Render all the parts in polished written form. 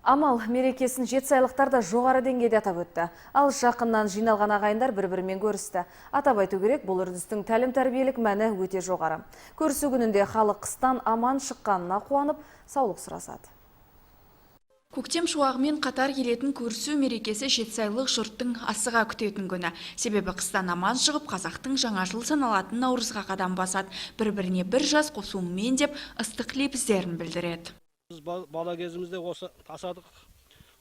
Амал мерекесін жетісайлықтар да жоғары деңгейде атап өтті. Алыс жақыннан жиналған ағайындар бір-бірімен көрісті. Атап айту керек, бұл үрдістің тәлім-тәрбиелік мәні өте жоғары. Көрісу күнінде халық қыстан аман шыққанына қуанып, саулық сұрасады. Көктем шуағымен қатар келетін көрісу мерекесі жетісайлық жұрттың асыға күтетін күні. Себебі қыстан аман шығып, қазақтың жаңа жыл саналатын наурызға қадам басады. Бір-біріне бір жас қосуыңмен деп ыстық лебіздерін білдіреді. Біз бала кезімізде осы тасадық,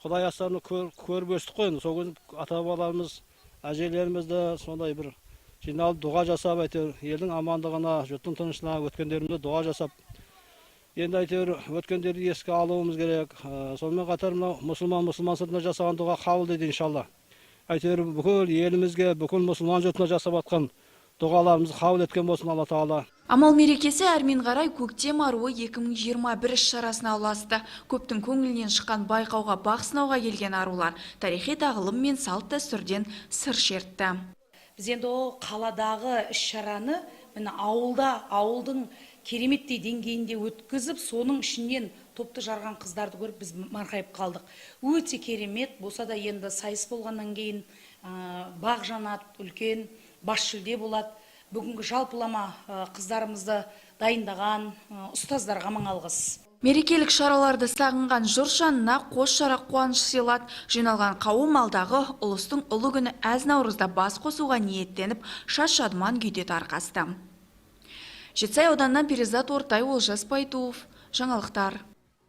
құдай астарын көріп өстік қой енді. Сол кезде ата бабаларымыз, әжелеріміз де сондай бір жиналып, дұға жасап, әйтеуір елдің амандығына, жұрттың тыныштығына, өткендерімізге дұға жасап, енді әйтеуір өткендерді еске алуымыз керек. Сонымен қатар мынау мұсылман мұсылман сыртына жасаған дұға қабыл дейді, иншалла. Әйтеуір бүкіл елімізге, бүкіл мұсылман жұртына жасап жатқан дұғаларымызды қабыл еткен болсын Алла Тағала. Амал мерекесі әрмен қарай «Көктем аруы 2021» іс-шарасына ұласты. Көптің көңілінен шыққан байқауға бақ сынауға келген арулар тарихи тағылым мен салт дәстүрден сыр шертті. Біз енді ол қаладағы іс-шараны міне ауылда, ауылдың кереметтей деңгейінде өткізіп, соның ішінен топты жарған қыздарды көріп, біз марқайып қалдық. Өте керемет болса да, енді сайыс болғаннан кейін бақ жанады, үлкен бас жүлде болады. Бүгінгі жалпылама қыздарымызды дайындаған ұстаздарға мың алғыс. Мерекелік шараларды сағынған жұрт жанына қос шара қуаныш сыйлады. Жиналған қауым алдағы ұлыстың ұлы күні әз наурызда бас қосуға ниеттеніп, шат-шадыман күйде тарқасты. Жетісай ауданынан Перизат Ортай, Олжас Байтуов. Жаңалықтар.